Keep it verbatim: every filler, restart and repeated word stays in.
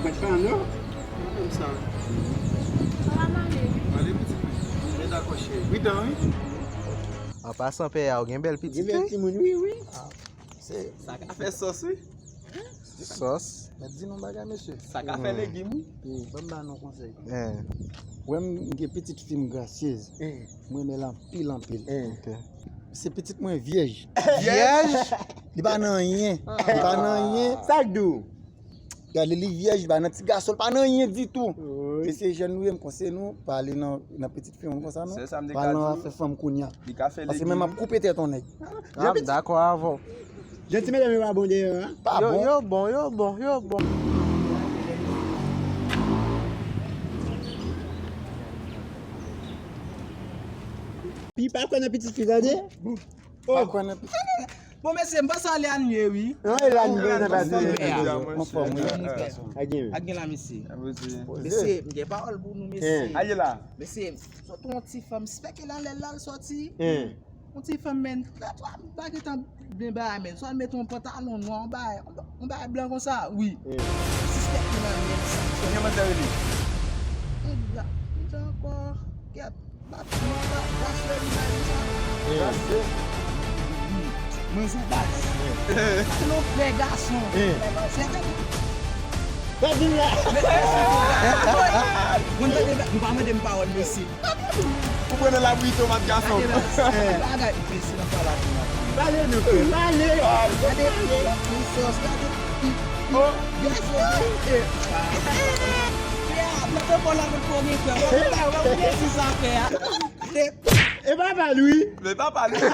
Mwen pa non. Mwen menm sa. Sa va male? Male pitit mwen. Mwen dakò cheri. Wi dan wi. An pasan pè a, ou gen bèl pitit wi. Gen bèl timoun wi wi. Se sa ka fè sòs wi. Sòs. Mèt di nou bagay mesye. Sa ka fè legim wi. Ban m ba nou konsèy. Wè m gen pitit fi m grasyez. M renmen l anpil anpil. Se pitit mwen vyèj. Vyèj? Li pa nan anyen. Li pa nan anyen. Sa k di w? Gade li vyèj, li pa nan ti gason, li pa nan anyen ditou. Mesye jèn nou ye, m konseye nou pa ale nan, nan pitit fi moun konsa non. Pa al nan afè fanm kounya. Paske menm ap koupe tèt yon nèg. Ah, m dakò avè w. Jan ti medam yo pa bon dèyè a. Pa bon. Yo bon, yo bon, yo bon. Pi pa kwè nan pitit fi tande. Pa kwè nan pitit. Bon mesye, m panse ale annye wi. An e la nou nan pati. Anfòm wi. Ak gen la mesye. Mesye, m gen pawòl pou nou mesye. Mesye, sòti yon ti fanm spèk e la lè l la l sòti. Yon ti fanm men la twa m pa gentan byen bagay men swa l mete yon pantalon nwa yon bagay yon bagay blan konsa wi. Sispèk mwen nan men sa. Kounya manzè rele. Nèg la, li di ankò kèt. Bat mwen bat bas lè li bay li sa. Bas se. Mwen se bas. Se yon frè gason. Lè manzè te. Gad vin la. Mwen tande m pa mande m pawòl mesye. Ou pran nan labri tomat gason. Gade la, bagay imbécile nan pale avè m. Pale nou frè, pale. Gade, gade, sòs, gade. Gason, eh. Frè, plante bò la, mwen konnen, frè. Mwen pa wè, mwen si sa fè a. E pa pa l wi. E pa pa l wi.